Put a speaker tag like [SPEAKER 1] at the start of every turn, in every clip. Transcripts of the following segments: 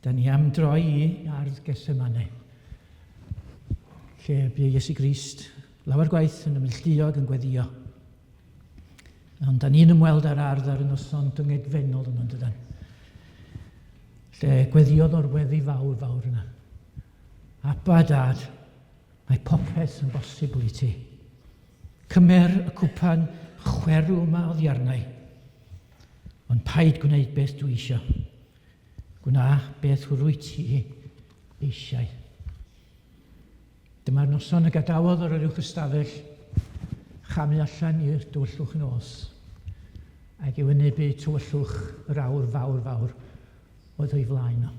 [SPEAKER 1] Da ni am droi i ardd Gethsemane, lle bu Iesu Grist lawer gwaith yn ymneilltuo ac yn gweddio. Ond da ni'n ymweld â'r ardd ar y noson dyngedfennol yma, dydan? Lle gweddiodd o'r weddi fawr, fawr yna. Abba, Dad, mae popeth yn bosibl i ti. Cymer y cwpan chwerw yma oddi arna i. Ond paid gwneud beth dwi eisiau. Gwna beth rwyt ti eisiau. Dyma'r noson y gadawodd o'r uwch ystafell, chamu allan i'r dywyllwch nos, ac i wynebu tywyllwch yr awr fawr fawr oedd o'i flaen o.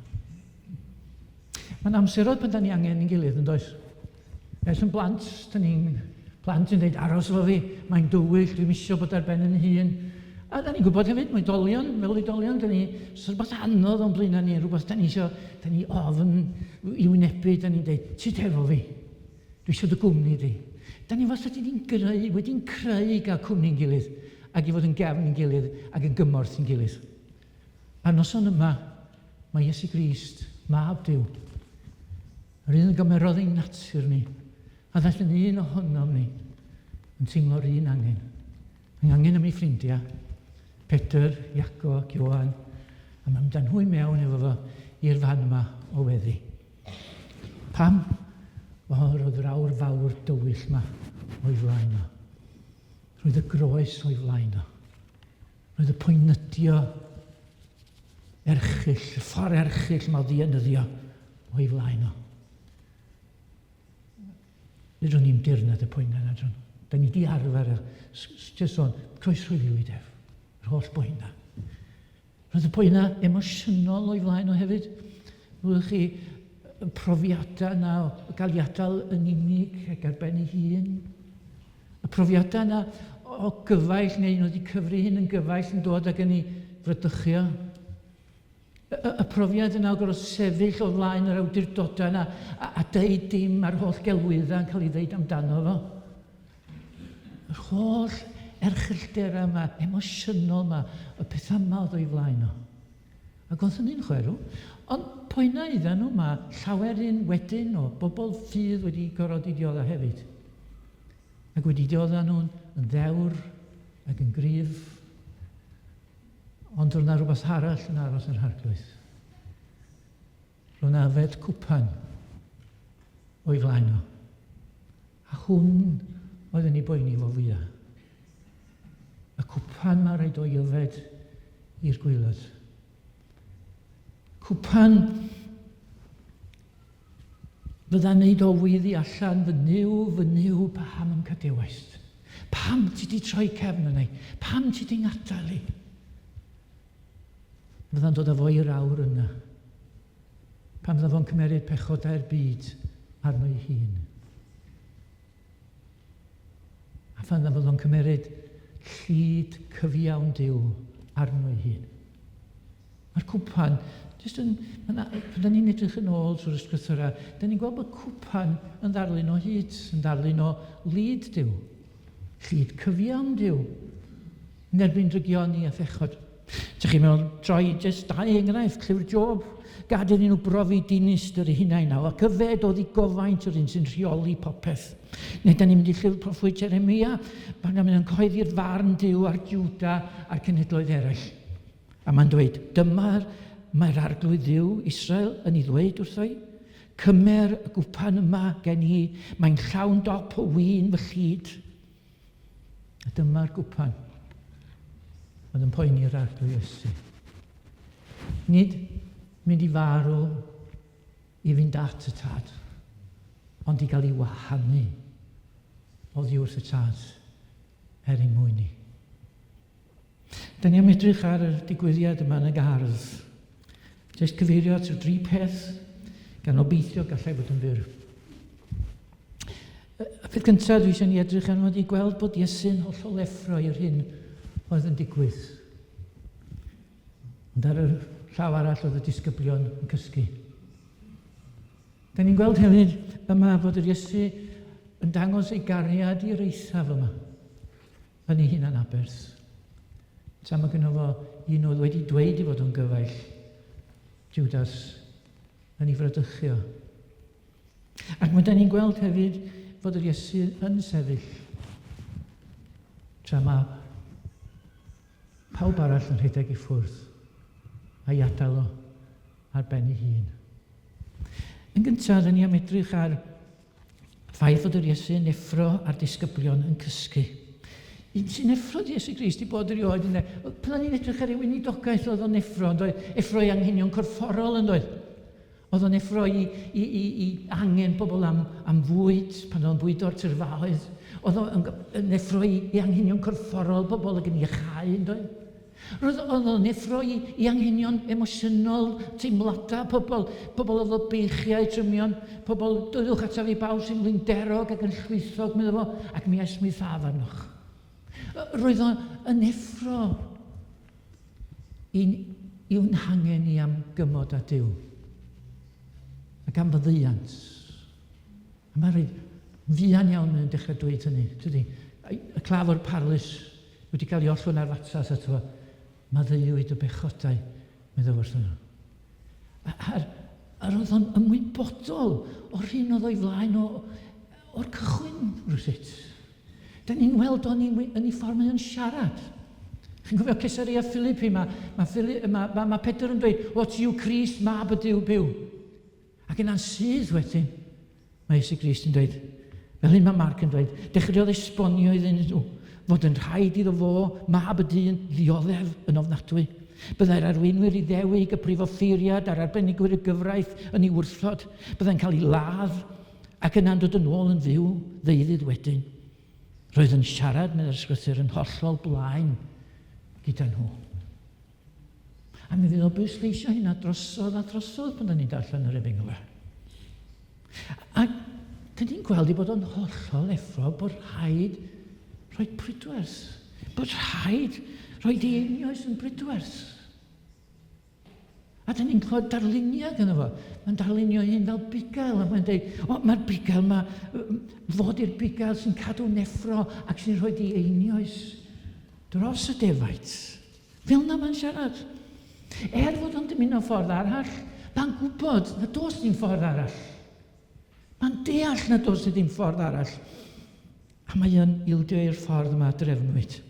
[SPEAKER 1] Mae'n amseroedd pan da ni angen ein gilydd, yn does? Ers yn blant, da ni'n plant yn dweud, aros efo fi, mae'n dywyll, dwi'n isio bod ar ben yn hun. A da ni'n gwybod hefyd, mae oedolion, fel oedolion, da ni, os rhywbeth anodd o'n blaenau ni, rhywbeth da ni isio, da ni ofn i wynebu, da ni'n dweud, tyd efo fi, dwi isio dy gwmni di. Da ni wastad wedi'n greu, wedi'n creu i gael cwmni'n gilydd, ac i fod yn gefn i'n gilydd, ac yn gymorth i'n gilydd. A'r noson yma, mae Iesu Grist, Mab Duw, yr un a gymerodd ein natur ni, a ddaeth yn un ohonom ni, yn teimlo'r un angen. Mae angen am ei ffrindiau, Pedr, Iaco ac Ioan, a mae'n mynd â nhw i mewn efo fo i'r fan yma o weddi. Pam? Wel, roedd yr awr fawr dywyll yma o'i flaen o. Roedd y groes o'i flaen o. Roedd y poenydio erchyll, y ffordd erchyll yma o ddienyddio o'i flaen o. Fedrwn ni'm dirnad y poenau na drwn. Da ni di arfer a just sôn, croeshoeliwyd ef, yr holl boenau. Roedd y poenau emosiynol o'i flaen o hefyd. Wylwch chi, y profiadau yna o gael ei adael yn unig ac ar ben ei hun. Y profiadau yna o gyfaill neu un oedd wedi cyfri hyn yn gyfaill yn dod ac yn ei fradychio. Y, y, y profiad yna o gorfod sefyll o flaen yr awdurdodau yna a, a deud dim a'r holl gelwyddau yn cael ei ddeud amdano fo. Yr holl erchyllterau yma, emosiynol yma, y pethau yma oedd o'i flaen o. Ac oedd hynny'n chwerw. Ond poenau iddyn nhw, mae llawer un wedyn o bobl ffydd wedi gorfod i dioddef hefyd. Ac wedi dioddef nhw'n yn ddewr ac yn gryf. Ond roedd yna rhywbeth arall yn aros yr Arglwydd. Roedd yna yfed cwpan o'i flaen o. A hwn oedd yn ei boeni fo fwyaf. Y cwpan mae rhaid o'i yfed i'r gwaelod. Cwpan fydda'n neud o weiddi allan, fy Nuw, fy Nuw, paham a'm cadewaist? Pam ti di troi cefn arna i? Pam ti di ngadael i? Fydda'n dod â fo i'r awr yna. Pan fydda fo'n cymeryd pechodau'r byd arno ei hun. A phan na fyddo'n cymeryd llid cyfiawn Duw arno ei hun. Mae'r cwpan, jyst yn, ma pan da ni'n edrych yn ôl trwy'r ysgrythurau, da ni'n gweld bod cwpan yn ddarlun o hyd, yn ddarlun o lid Duw. Llid cyfiawn Duw, yn erbyn drygioni a phechod. Dych chi'n meddwl troi jyst dau enghraifft, llyfr Job, gad iddyn nhw brofi dinistr eu hunain nawr, ac yfed oddi gofaint yr un sy'n rheoli popeth. Neu da ni'n mynd i llyfr proffwyd Jeremia, pan mae'n cyhoeddi'r farn Duw ar Juda a'r cenhedloedd eraill. A mae'n dweud, dyma'r mae'r arglwydd Dduw Israel yn ei ddweud wrtho i, cymer y gwpan yma gen i, mae'n llawn dop o win fy llid. A dyma'r gwpan oedd yn poeni'r arglwydd Iesu. Nid mynd i farw i fynd at y tad, ond i gael ei wahanu oddi wrth y tad er ein mwyn ni. Da ni am edrych ar y digwyddiad yma yn y gardd. Jyst cyfeirio at y dri peth, gan obeithio gallai fod yn fyr. Y peth cyntaf dwi eisiau ni edrych arno ydy gweld bod Iesu'n hollol effro i'r hyn oedd yn digwydd. Ond ar y llaw arall oedd y disgyblion yn cysgu. Da ni'n gweld hefyd yma fod yr Iesu yn dangos ei gariad i'r eithaf yma. Yn ei hunan aberth. Tra mae gynno fo un oedd wedi dweud ei fod o'n gyfaill, Judas. yn ei fradychu o. Ac mae da ni'n gweld hefyd fod yr Iesu yn sefyll tra mae pawb arall yn rhedeg i ffwrdd a'i adael o ar ben ei hun. Yn gyntaf, rydyn ni am edrych ar ffaith fod yr Iesu yn effro a'r disgyblion yn cysgu. Un sy'n effro di Iesu Grist i bod erioed yna. Pan ni'n edrych ar ei weinidogaeth oedd o'n effro, yn doedd? Effro ei anghenion corfforol yn doedd? Oedd o'n effro i, i, i, i angen pobl am, am fwyd, pan oedd o'n bwydo'r tyrfaoedd. Oedd o'n yn effro i, i anghenion corfforol pobl ac yn iachau, yn doedd? Roedd oedd o'n effro i, i anghenion emosiynol, teimladau pobl, pobl oedd o beichiau trymion, pobl, dodwch ataf fi bawb sy'n flinderog ac yn llwythog, meddwl fo, ac mi esmwythaf arnoch. Roedd o'n effro I'n yw'n hangen ni am gymod â Duw ac am faddeuant. A mae'n rhaid fuan iawn mae'n dechrau dweud hynny, tydi? Y claf o'r parlys wedi cael ei ollwng ar fatras ato fo. Maddeuwyd y bechodau, meddwl wrthyn nhw. A, a roedd o'n ymwybodol o'r hyn oedd o'i flaen o, o'r cychwyn, rhywsut. Da ni'n weld o'n yn ei ffordd mae o'n siarad. Chi'n cofio Caesarea Philippi, mae, mae, Phili, mae, mae, mae Pedr yn dweud, o ti yw Crist, mab y Duw byw. Ac yna'n sydd wedyn, mae Iesu Grist yn dweud, fel hyn mae Mark yn dweud, dechreuodd esbonio iddyn nhw fod yn rhaid iddo fo, mab y dyn, ddioddef yn ofnadwy. Byddai'r arweinwyr Iddewig, y prif offeiriad a'r arbenigwyr y gyfraith yn ei wrthod. Byddai'n cael ei ladd Ac yna'n dod yn ôl yn fyw ddeuddydd wedyn. Roedd yn siarad, meddai'r Ysgrythur, yn hollol blaen gyda nhw. A mi fydd o bwysleisio hynna drosodd a drosodd pan da ni'n darllen yr Efengylau. A dyn ni'n gweld ei bod o'n hollol effro bod rhaid rhoi pridwerth. Bod rhaid rhoi dy einioes yn bridwerth. A dyn ni'n clywed darluniau gynno fo. Mae'n darlunio hyn fel bugail, a mae'n dweud, o, mae'r bugail yma, fod i'r bugail sy'n cadw neffro ac sy'n rhoi di einioes dros y defaid. Fel na mae'n siarad. Er fod o'n dymuno ffordd arall, mae'n gwybod na does ddim ffordd arall. Mae'n deall na does ddim ffordd arall. A mae o'n ildio i'r ffordd yma drefnwyd.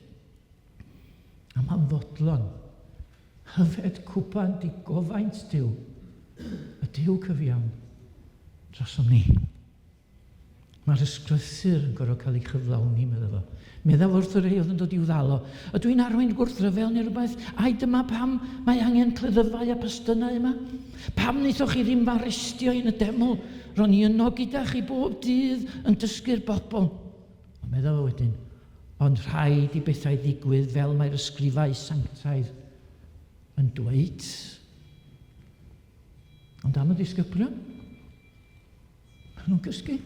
[SPEAKER 1] A mae'n fodlon Hyfed cwpan digofaint Duw, y Duw cyfiawn, drosom ni. Mae'r ysgrythur yn gorfod cael ei chyflawni, medda fo. Medda wrth y rhai oedd yn dod i'w ddal o. Ydw i'n arwain gwrthryfel neu rhywbeth? Ai dyma pam mae angen cleddyfau a pastynau yma? Pam wnaethoch chi ddim f'arestio i yn y deml? Ro'n i yno gyda chi bob dydd yn dysgu'r bobl. Ond medda fo wedyn, Ond rhaid i bethau ddigwydd fel mae'r ysgrifau sanctaidd yn dweud. Ond am y disgyblion, maen nhw'n cysgu.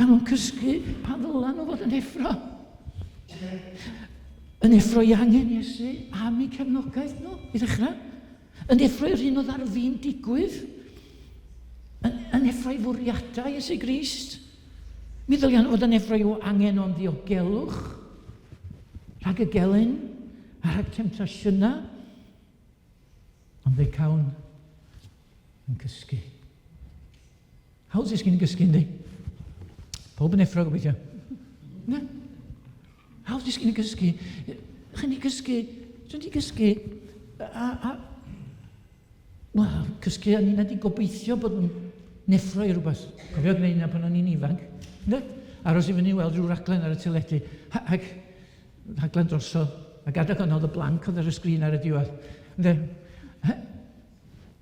[SPEAKER 1] Maen nhw'n cysgu pan ddylan nhw fod yn effro. Yn effro i angen Iesu am eu cefnogaeth nhw, i ddechrau. Yn effro i'r hyn oedd ar fin digwydd. Yn, yn effro i fwriadau Iesu Grist. Mi ddylian fod yn effro i'w angen o'n ddiogelwch rhag y gelyn a rhag temtasiynau. Ond fe cawn yn cysgu. Hawdd ddisgyn yn gysgu, yndi? Pob yn effro, gobeithio. Na. Hawdd ddisgyn yn gysgu. Chi'n di gysgu, dwi'n di gysgu, a, a Wel, cysgu a ni'n di gobeithio bod nhw'n neffro i rhywbeth. Cofio gwneud hynna pan o'n i'n ifanc. Ynde? Aros i fyny i weld rhyw raglen ar y teledu. Ac rhaglen drosodd. Ac adeg honno oedd y blank oedd ar y sgrin ar y diwedd. Ynde?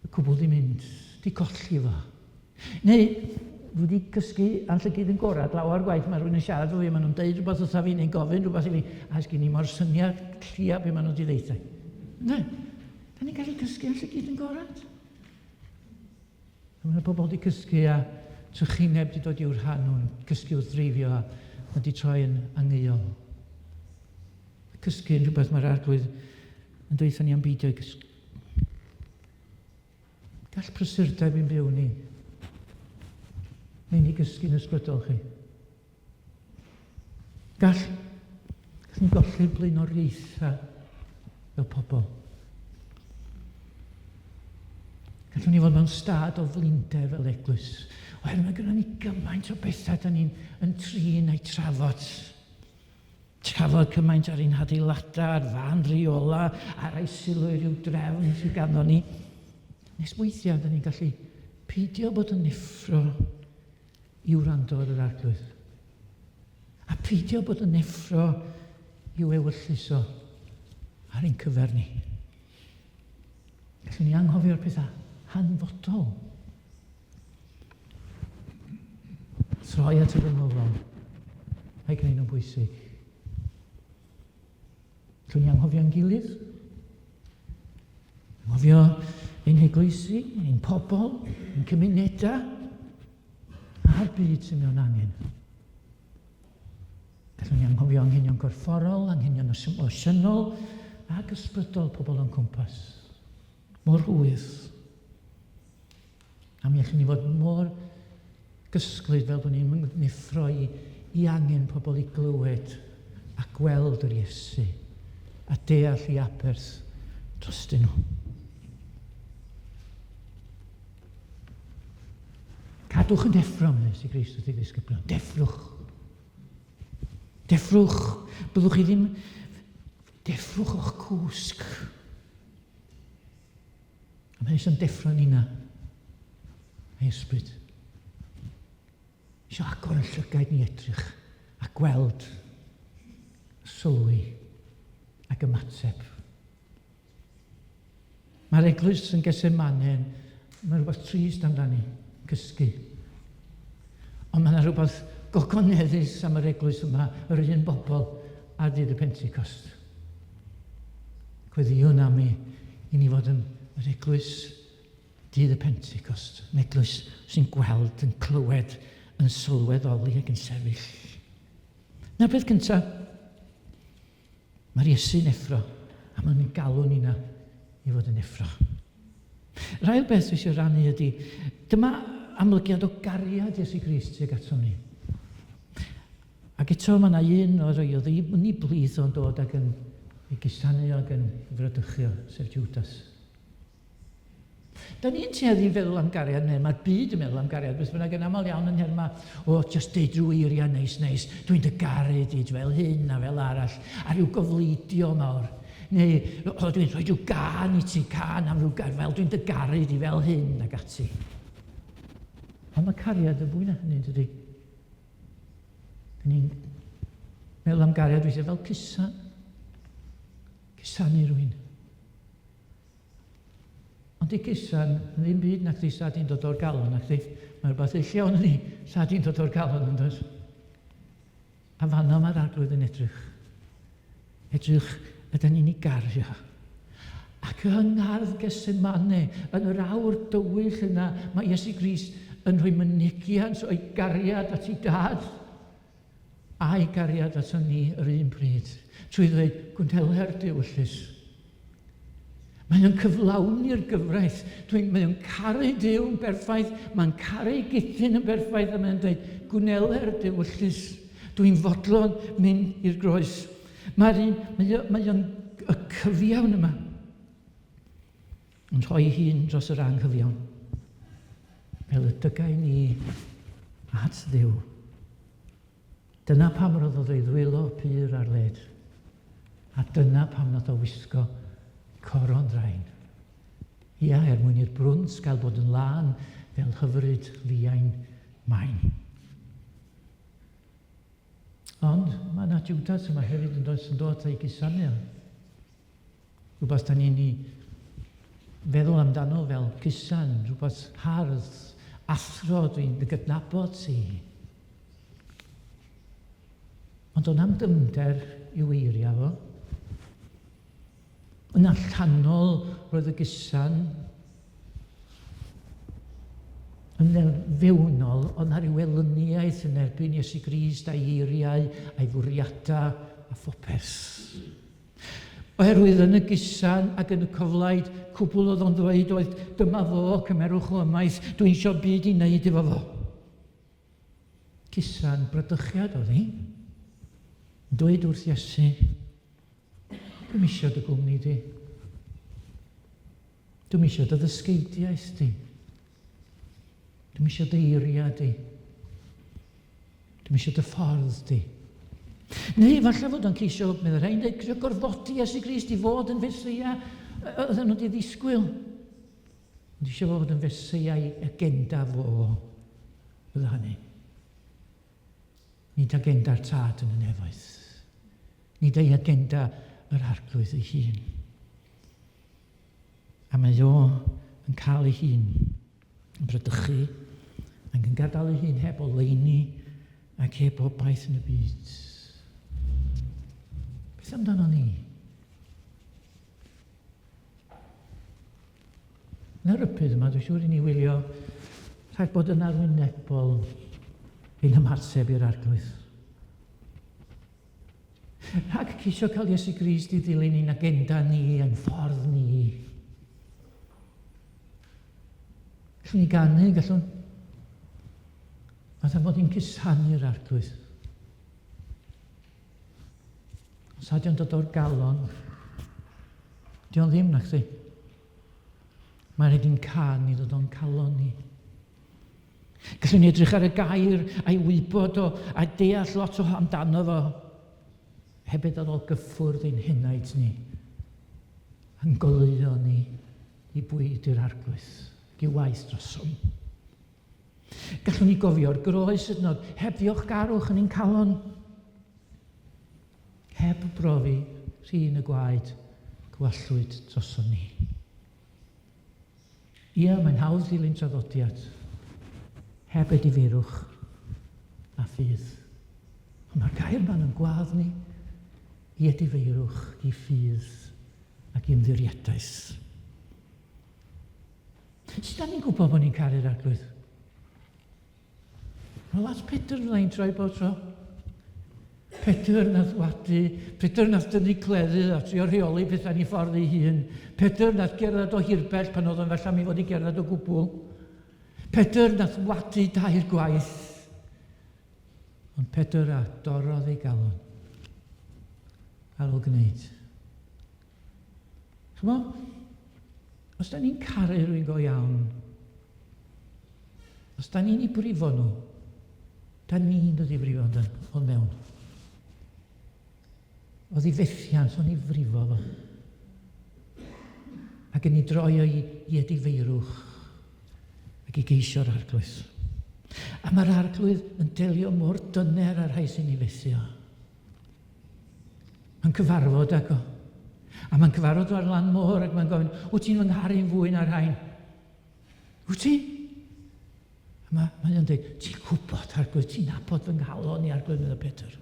[SPEAKER 1] Y cwbl di mynd. Di colli fo. Neu, dwi wedi cysgu a'n llygid yn gorad lawer gwaith mae rhywun yn siarad efo fi, maen nhw'n deud rhywbeth wrtha fi neu'n gofyn rhywbeth i fi, a sgyn i mo'r syniad clia be maen nhw wedi ddeutha. Ne, da ni'n gallu cysgu a'n llygid yn gorad. A mae yna pobl wedi cysgu a trychineb wedi dod i'w rhan nhw'n cysgu wrth dreifio a wedi troi yn angeuol. Cysgu yn rhywbeth mae'r arglwydd yn dweud ni am beidio i gysgu. Gall prysurdeb i'n byw ni neu ni gysgu'n ysbrydol chi. Gall, gall ni golli'r blaenoriaethau fel pobl. Gallwn ni fod mewn stad o flinder fel eglwys, oherwydd mae gynnon ni gymaint o bethau da ni'n yn trin a'i trafod. Trafod cymaint ar ein hadeiladau, ar fan reola, ar ei sylw i ryw drefn sydd ganddo ni. Nes weithiau, da ni'n gallu peidio bod yn effro i wrando ar yr Arglwydd. A peidio bod yn effro i'w ewyllys o ar ein cyfer ni. Gallwn ni anghofio'r pethau hanfodol. Troi at yr ymylon a'i gwneud nhw'n bwysig. Gallwn ni anghofio'n gilydd. Anghofio ein heglwysi, ein pobl, ein cymunedau, a'r byd sy'n mewn angen. Gallwn ni anghofio anghenion corfforol, anghenion emosiynol ac ysbrydol pobl o'n cwmpas. Mor rhwydd. A mi allwn ni fod mor gysglyd fel bod ni'n neffro i, i angen pobl i glywed a gweld yr Iesu a deall i aberth drostyn nhw. Cadwch yn deffro, meddai Iesu Grist wrth ei ddisgyblion. Deffrwch. Deffrwch. Byddwch chi ddim... Deffrwch o'ch cwsg. A mae eisiau'n deffro ni na. Mae ysbryd. Eisiau agor yn llygaid ni edrych a gweld, sylwi ac ymateb. Mae'r eglwys yn Gethsemane, mae rhywbeth trist amdani, cysgu. Ond mae yna rhywbeth gogoneddus am yr eglwys yma, yr un bobl ar ddydd y Pentecost. Gweddïwn am i, i ni fod yn yr eglwys dydd y Pentecost, yn eglwys sy'n gweld, yn clywed, yn sylweddoli ac yn sefyll. Na'r peth cyntaf, Mae'r Iesu'n effro, a mae'n galw ni na i fod yn effro. Yr ail beth dwi eisiau rannu ydy, dyma amlygiad o gariad Iesu Grist tuag atom ni. Ac eto mae yna un o'r rhai oedd yn ei blith o'n dod ac yn ei gusanu ac yn fradychu o, sef Judas. Da ni'n tueddu i feddwl am gariad, neu mae'r byd yn meddwl am gariad, beth bynnag yn aml iawn yn nhermau, o, just deud rhyw eiriau neis neis, dwi'n dy garu di fel hyn a fel arall, a rhyw gofleidio mawr. Neu, o, dwi'n rhoi rhyw gân i ti, cân am rhyw gar, fel dwi'n dy garu di fel hyn ac ati. Ond mae cariad yn fwy na hynny, dydy. Da ni'n meddwl am gariad weithiau fel cusan. Cusanu rhywun. Ond di cusan yn ddim byd nac di sa di'n dod o'r galon nac di. Mae rhywbeth ill iawn yn ni sa di'n dod o'r galon yn does. A fanno mae'r arglwydd yn edrych. Edrych ydy ni'n ei gario. Ac yng ngardd Gethsemane, yn yr awr dywyll yna, mae Iesu Grist yn rhoi mynegiant o'i gariad at ei dad a'i gariad aton ni yr un pryd, trwy ddweud, Gwneler dy ewyllys. Mae o'n cyflawni'r gyfraith. Dwi'n, mae o'n caru Duw yn berffaith, mae'n caru Gutyn yn berffaith, a mae'n dweud, gwneler dy ewyllys. Dwi'n fodlon mynd i'r groes. Mae'r un, mae, o, mae o'n y cyfiawn yma yn rhoi hun dros yr anghyfiawn, fel y dygai ni at Dduw. Dyna pam roddodd ei ddwylo pur ar led, a dyna pam nath o wisgo coron ddrain. Ia, er mwyn i'r brwnt gael bod yn lân fel hyfryd liain main. Ond mae yna Judas yma hefyd yn does yn dod a'i gusanu o. Rhywbeth da ni'n ei feddwl amdano fel cusan, rhywbeth hardd, athro, dwi'n dy gydnabod ti. Ond o'n am dymder i'w eiriau fo. Yn allanol roedd y gusan yn fewnol, oedd na rhyw elyniaeth yn erbyn Iesu Grist a'i eiriau, a'i fwriadau a phopeth. Oherwydd yn y gusan ac yn y coflaid, cwbl oedd o'n ddweud oedd, dyma fo, cymerwch o ymaith, dwi'n isio byd i wneud efo fo. Cusan bradychiad oedd hi. Yn dweud wrth Iesu, dwi'n isio dy gwmni di. Dwi'm eisiau dy ddysgeidiaeth di. Dwi'm eisiau dy eiriau di. Dwi'm eisiau dy ffordd di. Neu falle fod o'n ceisio, meddai rhai'n dweud, ceisio gorfodi Iesu Grist i fod yn Feseia oedden nhw wedi ddisgwyl. Ond eisiau fod yn Feseia i agenda fo. Fydda hynny. Nid agenda'r Tad yn y nefoedd. Nid ei agenda yr Arglwydd ei hun. A mae o yn cael ei hun yn bradychu ac yn gadael ei hun heb oleuni ac heb obaith yn y byd. Beth amdano ni? Yn y rybudd yma, dwi'n siŵr i ni wylio rhag bod yn arwynebol ein hymateb i'r Arglwydd. Rhag ceisio cael Iesu Grist i ddilyn ein agenda ni, ein ffordd ni. Gallwn ni ganu, gallwn. Fatha bod ni'n cusanu'r Arglwydd. Os ydy o'n dod o'r galon, di o'n ddim na chdi. Mae'n rhaid i'n can i ddod o'n calon ni. Gallwn ni edrych ar y gair a'i wybod o a deall lot o amdano fo heb ei ddod o gyffwrdd ein henaid ni. Yn goleuo ni i bwyd i'r Arglwydd, i'w waith drosom. Gallwn ni gofio'r groes hyd yn oed heb ddiolchgarwch yn ein calon, heb brofi rhin y gwaed gwallwyd drosom ni. Ia, mae'n hawdd dilyn traddodiad heb edifeirwch a ffydd. Ond mae'r gair yma'n yn gwadd ni i edifeirwch, i ffydd ac i ymddiriedaeth. Sut da ni'n gwybod bod ni'n caru'r Arglwydd? Mae las Pedr fydda i'n troi bob tro. Pedr nath wadu, Pedr nath dynnu cleddyf a trio rheoli pethau yn ei ffordd ei hun. Pedr nath gerdded o hirbell pan oedd o'n falle am ei fod i gerdded o gwbl. Pedr nath wadu dair gwaith. Ond Pedr a dorrodd ei galon ar ôl gwneud. Ch'mo', os da ni'n caru rhywun go iawn, os da ni'n i brifo nhw, da ni'n dod i frifo yndan, o'n mewn. Oedd i fethiant, o'n i frifo fo. Ac yn ei droi o i, i edifeirwch ac i geisio'r Arglwydd. A mae'r Arglwydd yn delio mor dyner â'r rhai sy'n ei fethu o. Mae'n cyfarfod ag o. A mae'n cyfarfod o ar lan môr ac mae'n gofyn, wyt ti'n fy ngharu'n fwy na'r rhain? Wyt ti? A mae, mae o'n dweud, ti'n gwybod, Arglwydd, ti'n nabod fy nghalon i, Arglwydd, meddai Pedr.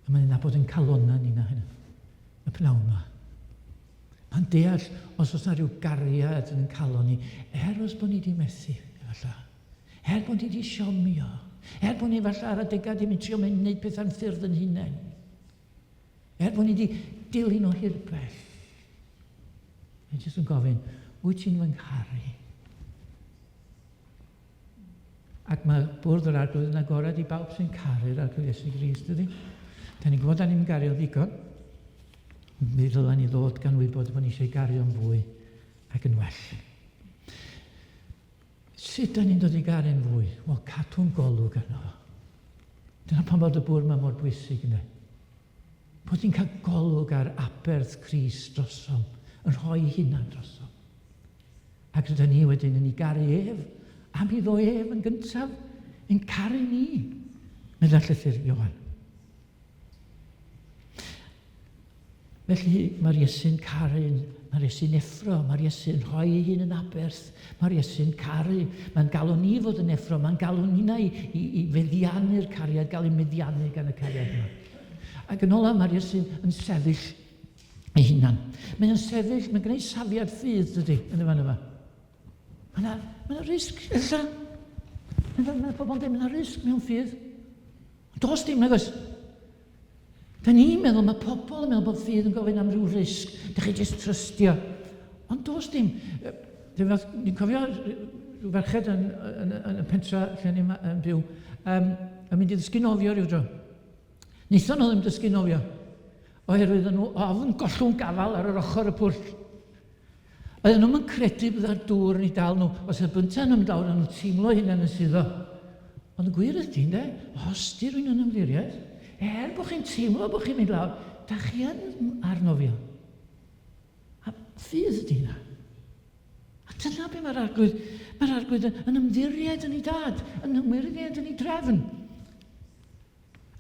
[SPEAKER 1] A mae'n nabod yn calonnau ni na hynny. Y pnawn yma. Mae'n deall os oes na rhyw gariad yn calon ni, er os bod ni wedi methu, efallai. Er bod ni wedi siomio, er bod ni falle ar adegau ddim yn trio mynd wneud pethau'n ffyrdd yn hunain, er bod ni wedi dilyn o hirbell, mae'n jyst yn gofyn, wyt ti'n fy ngharu? Ac mae bwrdd yr Arglwydd yn agored i bawb sy'n caru'r Arglwydd Iesu Grist, dydy? Da ni'n gwybod da ni'n gario ddigon. Mi ddylen ni ddod gan wybod bod ni eisiau gario'n fwy ac yn well. Sut da ni'n dod i garu'n fwy? Wel, cadw'n golwg arno fo. Dyna pam bod y bwrdd yma mor bwysig, ynddo? Bod ni'n cael golwg ar aberth Crist drosom, yn rhoi hunan drosom. Ac rydyn ni wedyn yn ei garu ef, am iddo ef yn gyntaf, yn caru ni, meddai llythyr Ioan. Felly mae'r Iesu'n caru, mae'r Iesu'n effro, mae'r Iesu'n rhoi ei hun yn aberth, mae'r Iesu'n caru, mae'n galw ni fod yn effro, mae'n galw ninnau i, i, i feddiannu'r cariad, gael ei meddiannu gan y cariad yma. Ac yn olaf mae'r Iesu'n yn sefyll ei hunan. Mae'n sefyll, mae'n gwneud safiad ffydd, dydy, yn y fan yma. Mae yna, mae yna risg, ella. Mae yna pobl yn dweud, mae yna risg mewn ffydd. Does dim, nag oes? Da ni'n meddwl, mae pobl yn meddwl bod ffydd yn gofyn am ryw risg. Da chi jyst trystio. Ond does dim. Ni'n cofio rhyw ferched yn, yn, yn, yn y pentra lle ni'n yn byw, um, yn mynd i ddysgu nofio rhyw dro. Wnaethon nhw ddim dysgu nofio, oherwydd nhw ofn gollwng gafal ar yr ochr y pwll. Oedden nhw'm yn credu bydda'r dŵr yn eu dal nhw. Os y bynta nhw'n mynd lawr, o'n nhw'n teimlo hunan yn suddo. Ond y gwir ydy, ynde, os di rhywun yn ymddiried, er bod chi'n teimlo bod chi'n mynd lawr, da chi yn arnofio. A ffydd ydy hynna. A dyna be mae'r arglwydd, mae'r arglwydd yn ymddiried yn ei dad, yn ymddiried yn ei drefn.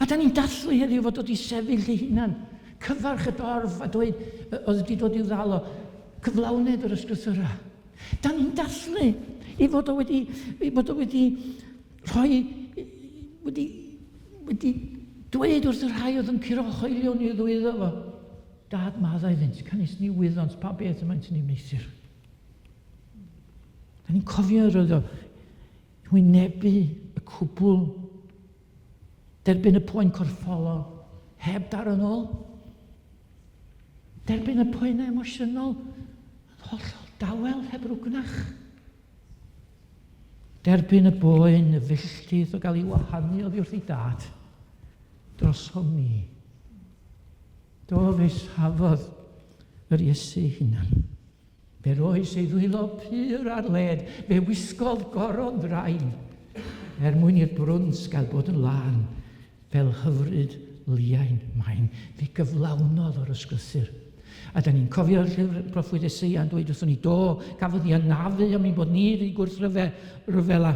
[SPEAKER 1] A da ni'n dathlu heddiw fod o 'di sefyll ei hunan, cyfarch y dorf a dweud oedd wedi dod i'w ddal o, cyflawned yr ysgrythurau. Da ni'n dathlu ei fod o wedi, ei fod o wedi rhoi, wedi, wedi dweud wrth y rhai oedd yn curo hoelion i'w ddwyddo fo, Dad, maddau iddynt, canys ni wyddont pa beth y maent yn ei wneuthur. Da ni'n cofio roedd o wynebu y cwbl Derbyn y poen corfforol heb daro nôl. Derbyn y poenau emosiynol yn hollol dawel heb rwgnach. Derbyn y boen, y filltith o gael ei wahanu oddi wrth ei dad drosom ni. Do, fe safodd yr Iesu hunan. Fe roes ei ddwylo pur ar led, fe wisgodd goron ddrain, er mwyn i'r brwnt gael bod yn lân, fel hyfryd liain main. Fe gyflawnodd o'r ysgrythur. A da ni'n cofio'r llyfr proffwyd Eseia yn dweud wrthon ni, do, gafodd ei anafu am ein bod ni wedi gwrthryfela.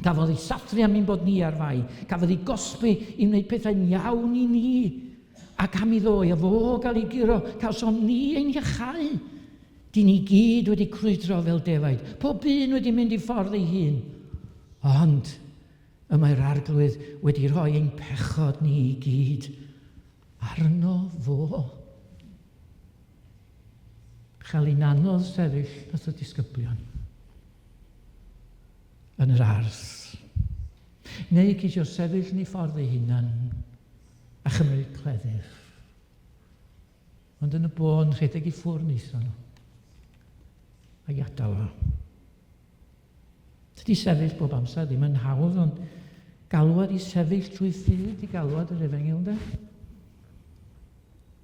[SPEAKER 1] Cafodd ei sathru am ein bod ni ar fai. Cafodd ei gosbi i wneud pethau'n iawn i ni. Ac am iddo a fo gael ei guro, cawsom ni ein hiachau. Dyn ni gyd wedi crwydro fel defaid, pob un wedi mynd i ffordd ei hun. Ond y mae'r Arglwydd wedi rhoi ein pechod ni i gyd arno fo. Chael hi'n anodd sefyll wrth y disgyblion yn yr ardd. Neu ceisio sefyll yn ei ffordd ei hunan a chymryd cleddyf. Ond yn y bôn, rhedeg i ffwrdd wnaethon nhw. A'i adael o. Tydi sefyll bob amser ddim yn hawdd, ond galwad i sefyll trwy ffydd di galwad yr efengyl, ynde?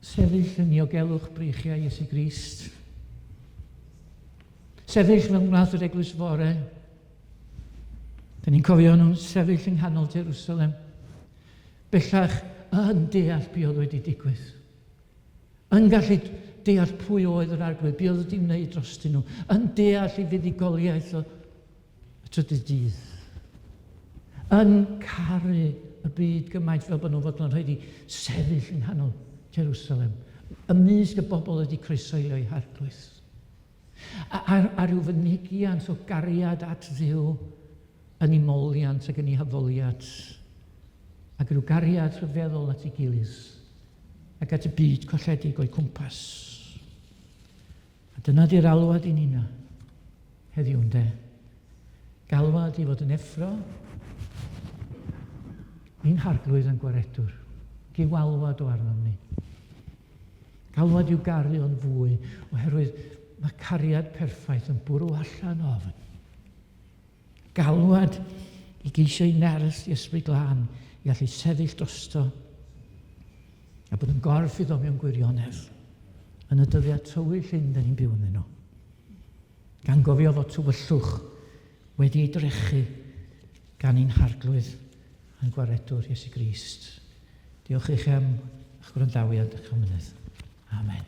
[SPEAKER 1] Sefyll yn niogelwch breichiau Iesu Grist. Sefyll fel wnaeth yr eglwys fore. Da ni'n cofio nhw'n sefyll yng nghanol Jerusalem. Bellach yn deall be oedd wedi digwydd. Yn gallu deall pwy oedd yr Arglwydd, be oedd wedi wneud drostyn nhw. Yn deall ei fuddugoliaeth o y trydydd dydd. Yn caru y byd gymaint fel bod nhw'n fodlon rhaid i sefyll yng nghanol Jerusalem, ymysg y bobl wedi croesoelio eu harglwydd. A, a, a rhyw fynegiant o gariad at Dduw yn ei moliant ac yn ei haddoliad, ac rhyw gariad rhyfeddol at ei gilydd ac at y byd colledig o'u cwmpas. A dyna di'r alwad i nina heddiw ynde. Galwad i fod yn effro i'n harglwydd a'n gwaredwr. Gyw alwad o arnom ni. Galwad i'w garu o'n fwy, oherwydd mae cariad perffaith yn bwrw allan ofn. Galwad i geisio ei nerth i Ysbryd Glân i allu sefyll drosto a bod yn gorff iddo mewn gwirionedd yn y dyddiau tywyll hyn da ni'n byw ynddyn nhw. Gan gofio fod tywyllwch wedi ei drechu gan ein Harglwydd a'n Gwaredwr Iesu Grist. Diolch i chi am eich gwrandawiad a'ch amynedd. Amen.